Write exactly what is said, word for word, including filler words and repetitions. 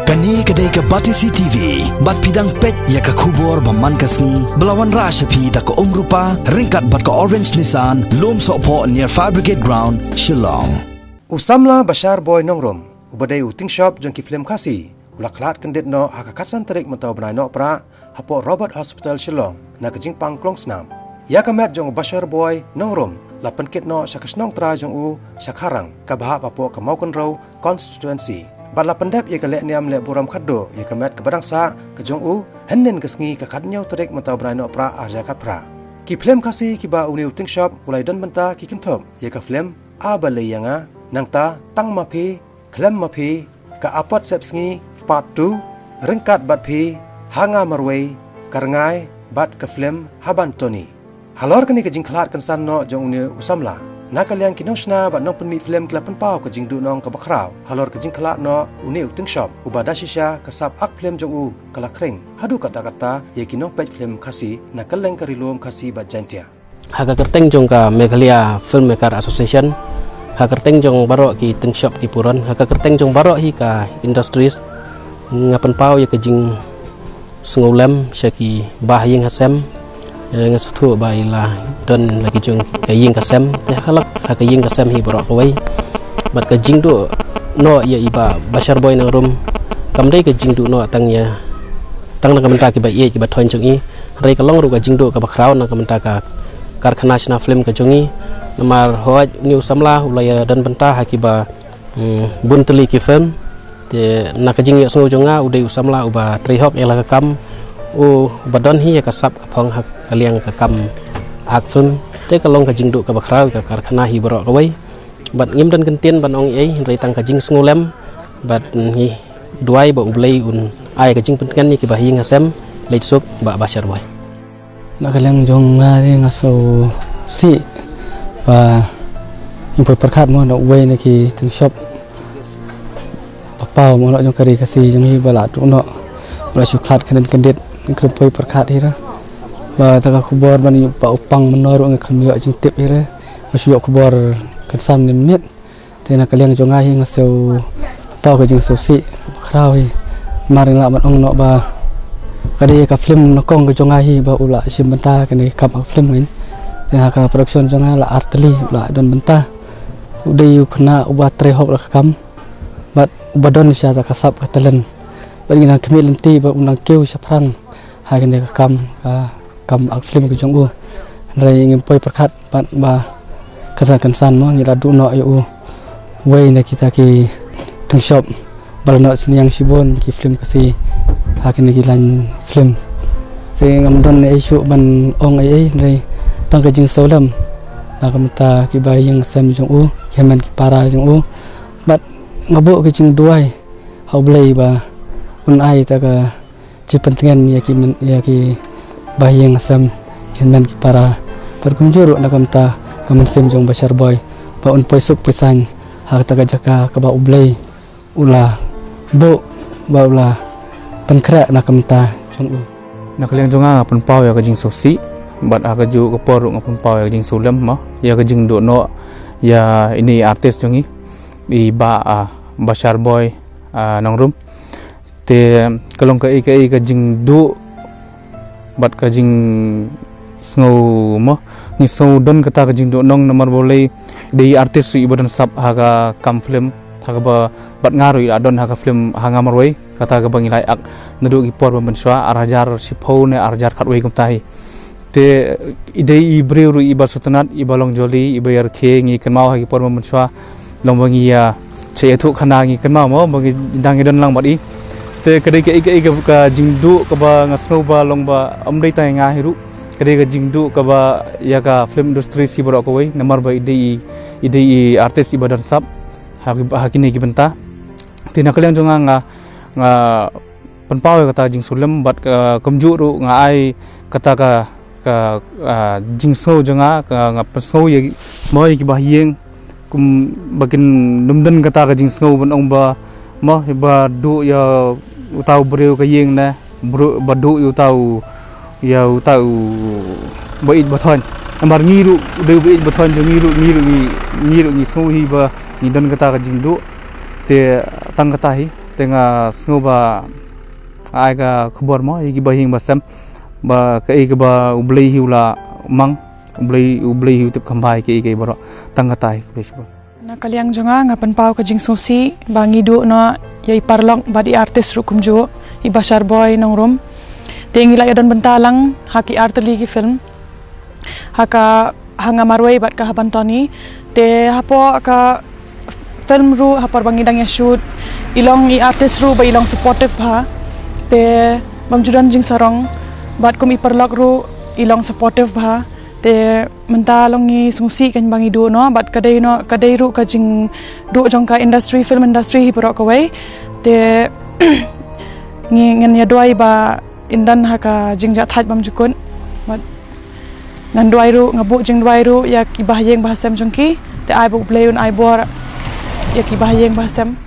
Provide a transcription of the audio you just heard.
Kane ka dei ka Batesi T V, bad phi dang peit ïa ka khubor ba man ka sngi, ba la wanrah sha phi da ka Umrupa, ryngkat bad ka Orange Nissan, Lumsohphoh near Fire Brigade Ground, Shillong. U samla Bashar Boy Nongrum, uba dei u tyngshop jong ki film Khasi, u la khlad kyndit noh ha ka khatsan tarik mynta u bnai Nohprah, hapoh Robert Hospital Shillong, na ka jingpang klong snam. Ïa ka met jong u Bashar Boy Nongrum, la pynkit noh sha ka shnong trai jong u, sha Kharang, kaba hap hapoh ka Mawkynrew constituency. Bad la pyndep ïa ka lehniam lehburom khatduh ïa ka met kaba dang sah ka jong u, hynnin ka sngi ka khathynñiew tarik mynta u bnai Nohprah arhajar khatphra. Ki film Khasi kiba une u tyngshop u la ïadon bynta ki kynthup ïa ka film A Balei Ïa Nga, nangta Tang Ma Phi, Khlem Ma Phi, Ka Apot Sepsngi Part two, Ryngkat Bad Phi, Ha Nga Marwei, Ka Rngai, bad ka film Haban Tony. Halor kane ka jingkhlad kynsan noh jong une u samla, na ka liang ki nongshna bad nongpynmih film ki la pynpaw ka jingduhnong kaba khraw halor ka jingkhlad noh une u tyngshop, uba da shisha ka sap ak film jong u ka la khring haduh katta katta ïa ki nongpeit film Khasi na kylleng ka Ri Lum Khasi bad Jaintia. Ha ka kyrteng jong ka Meghalaya Filmmaker Association, ha ka kyrteng jong baroh ki tyngshop ki puron, ha ka kyrteng jong baroh hi ka industries, nga pynpaw ïa ka jing sngewlem sha ki ba ha ïing ha sem. Eh, nga sngewthuh ba i la don la ki jong ka ïing ka sem, te ha ka lak ha ka ïing ka sem hi baroh kawei. Bad ka jingduh noh ïa i Bah Bashar Boy Nongrum, kam dei ka jingduh noh tang ïa, tang na ka bynta kiba ïeit kiba thoiñ jong i, hynrei ka long ruh ka jingduh kaba khraw na ka bynta ka karkhana shna film ka jong i. Namar hooid une u samla u la ïadon bynta ha kiba Hmm, bun tylli ki film. Te na ka jingïohsngew jong nga, u dei u samla uba trei hok ïa la ka kam, uba don hi ïa ka sap ka phong ha ka liang ka kam ak film. Te ka long ka jingduh kaba khraw ïa ka karkhana hi baroh kawei. Bad ngim don kyntien ban ong ei, hynrei tang ka jingsngewlem bad ngi duwai ba U Blei un ai ka jingpyntngen ïa kiba ha ïing ha sem. Leit suk Bah Bashar Boy. Na ka liang jong nga te nga sngewsih ba ngim poi pyrkhat mo, na uwei na ki tyngshop ba paw mo, na jong ka ri Khasi jong ngi ba la duh noh, ba la shu khlad kyndit kyndit, ngim poi pyrkhat hi ra. Ba kata ka khubor ban ïoh ba u pang mynno ruh ngim ïoh jingtip hi ra. Nga shu ïoh khubor kynsan ne miet. Te na ka liang jong nga hi nga sngewthuh ka jingsngewsih ba khraw hi. Namar nga lah ban ong noh ba ka dei ka film nyngkong ka jong nga hi ba u la shim bynta kane ka kam ka film hi. Te ha ka production jong nga la ar tylli u la don bynta. U dei u khynnah uba trei hok la ka kam bad uba don shisha ka sap ka talent. Bad ngi nang khmih lynti ba u nang kiew shaphrang ha kane ka kam, ka kam ak film ka jong u. Hynrei ngim poi pyrkhat pat ba kynsan kynsan mo ngi la duh noh ïa u, uwei na kita ki tyngshop ba la noh synñiang shibun ki film Khasi ha kine ki line film. Te ngam don ei shuh ban ong ei ei, hynrei tang ka jingsngewlem na ka bynta kiba ha ïing sem jong u, ki hynmen ki para jong u. Bad nga buh ka jingduwai ha U Blei ba un ai ta ka jingpyntngen ïa ki myn-, ïa kiba ha ïing ha sem, hynmen ki para. Bad kumjuh ruh na ka bynta ka mynsiem jong Bashar Boy ba un poi suk poi saiñ ha kata ka jaka kaba U Blei u la buh ba u la pynkhreh na ka bynta jong u. Na ka liang jong nga nga pynpaw ïa ka jingsngewsih bad ha kajuh ka por ruh nga pynpaw ïa ka jingsngewlem mo ïa ka jingduh noh ïa ine i artist jong ngi, i Bah, ah, Bashar Boy, ah, Nongrum. Te ka long kaei kaei ka jingduh bad ka jingsngew mo. Ngi sngew don kata ka jingduh noh namar balei dei artist ruh iba don sap ha ka kam film, ha kaba bad nga ruh i la don ha ka film Ha Nga Marwei, kata kaba ngi la ïa ak naduh ki por ban pynshuwa, ar hajar shiphew ne ar hajar khatwei kumta hi. Te i dei i briew ruh iba sngewtynnat, iba long jolly, iba ïarkhie, ngi kynmaw ha ki por ban pynshuwa. Long ba ngi ïa, ah, shu ïathuh khana ngi kynmaw mo ba ngi dang ïa don lang bad i. Te ka dei kaei kaei ka, ka jingduh kaba nga sngew ba long ba ym dei tang ïa nga hi ruh. Ka dei ka jingduh kaba ïa ka film industry hi baroh kawei namar ba i dei i, i dei i artist iba don sap ha ki, ha kine ki bynta. Te na ka liang jong nga, nga, nga pynpaw ïa kata ka jingsngewlem bad ka kumjuh ruh nga ai kata ka, ka, ah, jingsngew jong nga, ka, nga pynsngew ïa ki, mo ïa kiba ha ïing, kum ba kin nym don kata ka jingsngew ban ong ba, mo, ba duh ïa uta u briew ka ïing ne, bru-, ba duh ïa uta u, ïa uta u ba ïeit ba thoiñ. Namar ngi ruh, u dei u ba ïeit ba thoiñ jong ngi ruh, ngi ruh ngi, ngi ruh ngi sngew hi ba ngi don kata ka jingduh. Te tang kata hi. Te nga sngew ba ai ka khubor mo ïa ki bahaïing bahasem ba kaei kaba U Blei hi u la mang, U Blei, U Blei hi u tip kham bha ïa kiei kiei baroh. Tang katai, khublei shibun. Na ka liang jong nga, nga pynpaw ka jingsngewsih ba ngi duh noh ïa i paralok bad i artist ruh kumjuh, i Bashar Boy Nongrum. Te ngi la ïa don bynta lang ha ki artylli ki film, ha ka Hanga Marwei bad ka Haban Tony. Te hapoh ka film ruh, ha por ba ngi dang ïa shoot, i long i artist ruh ba i long supportive bha. Te bym ju don jingsarong, bad kum i paralok ruh i long supportive bha. Te mynta long ngi sngewsih kan ba ngi duh noh, bad ka dei noh, ka dei ruh ka jingduh jong ka industry, film industry hi baroh kawei. Te ngi, ngan ïa duwai ba in don ha ka jingjahthait bymjukut. Bad ngan duwai ruh, nga buh jingduwai ruh ïa ki bahaïing bahasem jong ki. Te ai ba U Blei un ai bor ïa ki bahaïing bahasem.